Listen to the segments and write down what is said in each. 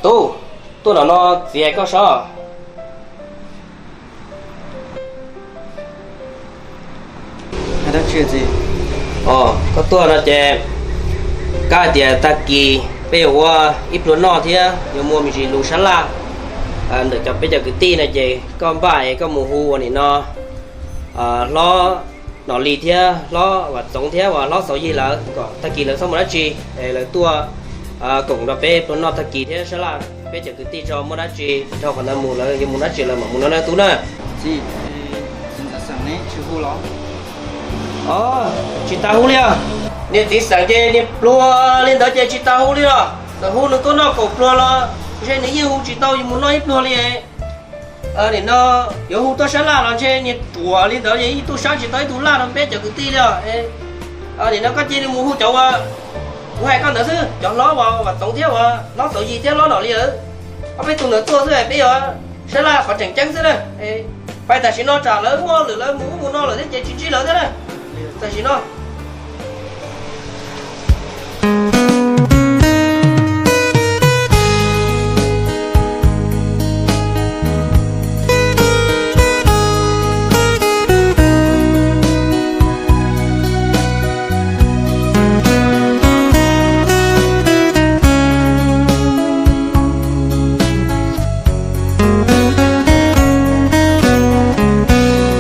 Tub, tuaj nram no txiv hais koj sob. Koj tuaj no ces koj hais tias tag kis peb yuav ua ib pluag noj thiab yuav muaj me ntsis lus sab laj ntawm cov peb cov kwv tij no ces koj npaj es koj mus hu ua nim no hlob Nom Lis thiab hlob Vam Txoov thiab uas hlob Xauv Yig lawv kom tag kis lawv txhob muaj dab tsi es lawv tuaj koom nrog peb pluag noj tag kis thiab sab laj peb cov kwv tij tso muaj dab tsi dhau qhov ntawd mus lawv yuav mus dab tsi lawv mam mus no na tub na. Tsis tas hu li os. Niag txiv xeem ces niag pluag li ntawd ces tsis tas hu li los txawm hu nws tuaj noj kaum pluag los ntshe nws yeej hu tsis tau yus mus noj ib pluag li. Nim no yuav hu tuaj sab laj los ntshe niag ruam li ntawd yeej tub sab tsis tau ib tug laj rau peb cov kwv tij li os. Nim no koj cia li mus hu cov uas kuv hais koj ntawd xwb, cov hlob uas Vam Txoov thiab uas hlob Xauv Yig thiab hlob Nom Lis lawm, ob peb tug ntawd tuaj xwb peb yuav sab laj qhov tseem ceeb xwb na. Pais tam sim no tsam lawv muaj lwm lawv mus ub mus no lawm thiab ces tsis ntsib lawv thiab na. Tam sim no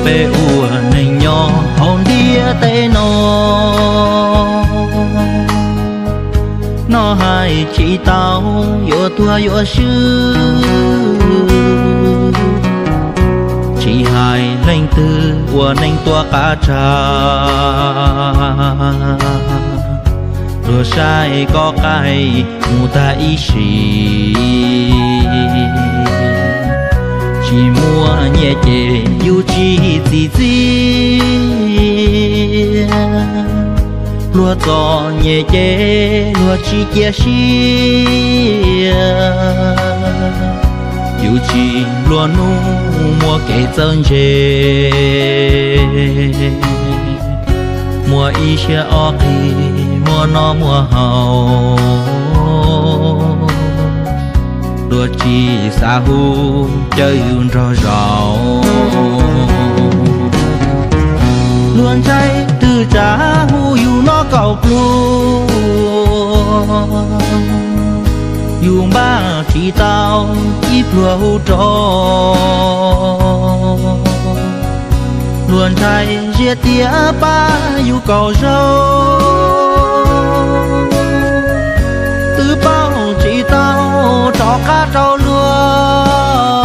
peb ua neeg nyob hauv ntiaj teb no, noj hais tsis tau yuav tuag yuav swb, tsis hais leej twg ua neej tuaj qab tsa, luag saib koj qaij mus tag ib sim, tsis muaj nyiaj ces yus tsis txim txiaj, luag txom nyem ces luag tsis cia siab, yus tsis nplua nuj muaj kev txawj ntse, muaj ib siab ob qig muaj noj muaj haus, luag tsis xav hu caw yus nrog zaum, luag ntshai twb tsav hu yus noj kaum pluag, yus npaj tsis tau ib pluag hu rau, luag ntshai ziab tias pab yus kaum zaug, twb pauj tsis tau rov qab rau luag,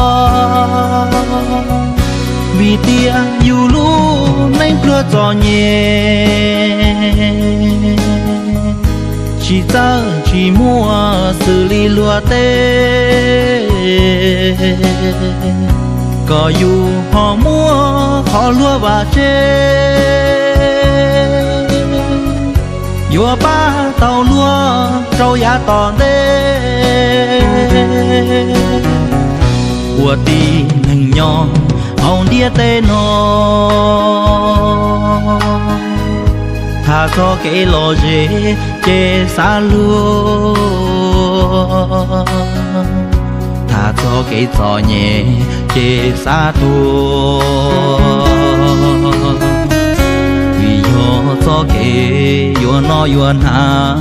vim tias yus lub neej pluag txom nyem, tsis txawj tsis muaj xws li luag tej, kom yus ho muaj qhov luag vam tse, yuav pab tau luag rau yav tom ntej, ua tib neeg nyob hauv ntiaj teb no, tham txog kev lom zem ces xav luag, tham txog kev txom nyem ces xav tuag, vim yog txoj kev yuav noj yuav hnav,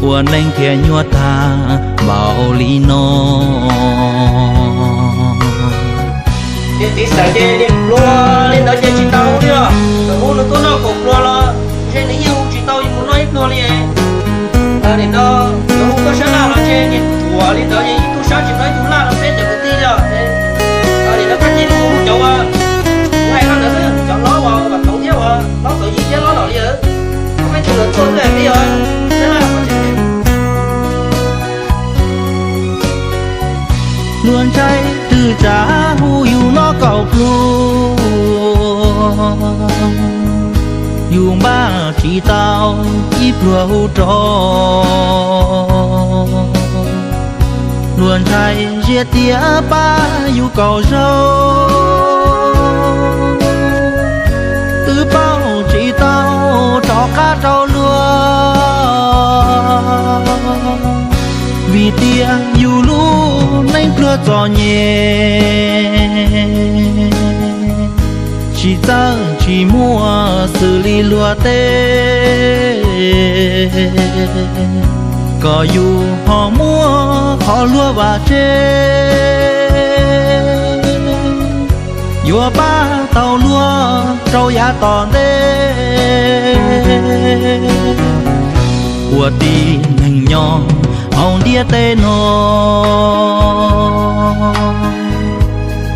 ua neej thiaj nyuaj tag npaum li no. Niag txiv xeem ces niag pluag li ntawd ces tsis tau hu li os, txawm hu nws tuaj noj kaum pluag los ntshe nws yeej hu tsis tau yus mus noj ib pluag li. Nim no yuav hu tuaj sab laj los ntshe niag ruam li ntawd yeej tub sab tsis tau ib tug laj rau peb cov kwv tij li os. Nim no koj cia li mus hu cov uas kuv hais koj ntawd xwb, cov hlob uas Vam Txoov thiab uas hlob Xauv Yig thiab hlob Nom Lis lawm, ob peb tug ntawd tuaj xwb peb yuav sab laj qhov tseem ceeb. Luag ntshai twb tsav hu yus noj kaum pluag, yus npaj tsis tau ib pluag hu rau, luag ntshai ziab tias pab yus kaum zaug, twb pauj tsis tau rov qab rau luag, Vim tias yus lub neej pluag txom nyem, tsis txawj tsis muaj xws li luag tej, kom yus ho muaj qhov luag vam tsev, yuav pab tau luag rau yav tom ntej. Ua tib neeg nyob hauv ntiaj teb no,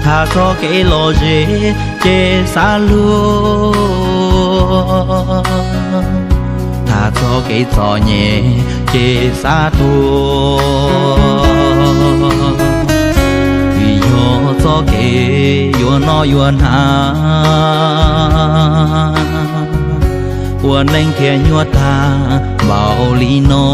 tham txog kev lom zem ces xav luag, tham txog kev txom nyem ces xav tuag. Vim yog txoj kev yuav noj yuav hnav, ua neej thiaj nyuaj tag npaum li no.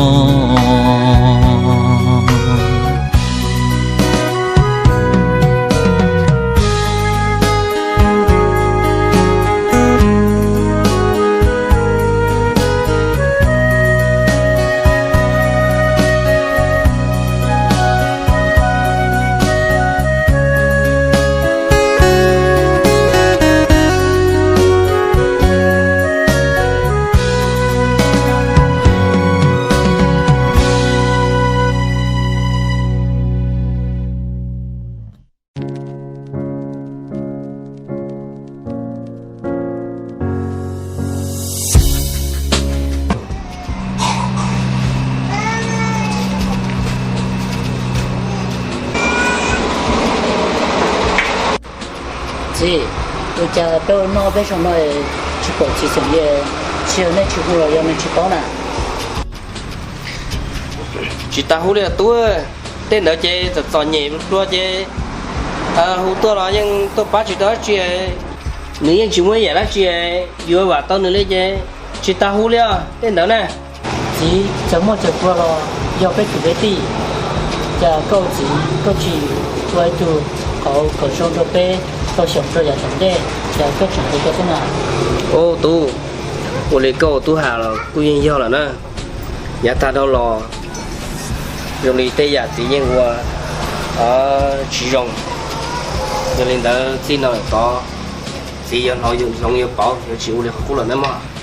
Txiv, ua cas peb ua noj peb zoo no tsis pom txiv xeem li, tsis yog nej tsis hu los yog nws tsis paub na? Tsis tas hu li os tub, tej ntawd ces txom txom nyem pluag ces hu tuaj los yeej tuaj pab tsis tau dab tsi, nws yeej tsis muaj ib yam dab tsi yuav vam tau nws li ces tsis tas hu li os tej ntawd na. Txiv, txawm muaj txawm pluag los yog peb tus kwv tij, cas koj txiv koj tsis ua ib tug qauv kom zoo rau peb tau xyaum rau yav tom ntej, cas koj tseem hu tuaj xwb na? Ub tub, ua li koj ua tub hais los kuj yeej yog lawm na. Yav tag dhau los zoo li tej yam txiv yeej ua tsis zoo, yog li ntawd txij no lawm tod txiv yuav hnov yuav hloov yuav pauv yuav tsis ua li qhov qub lawm nawb mog.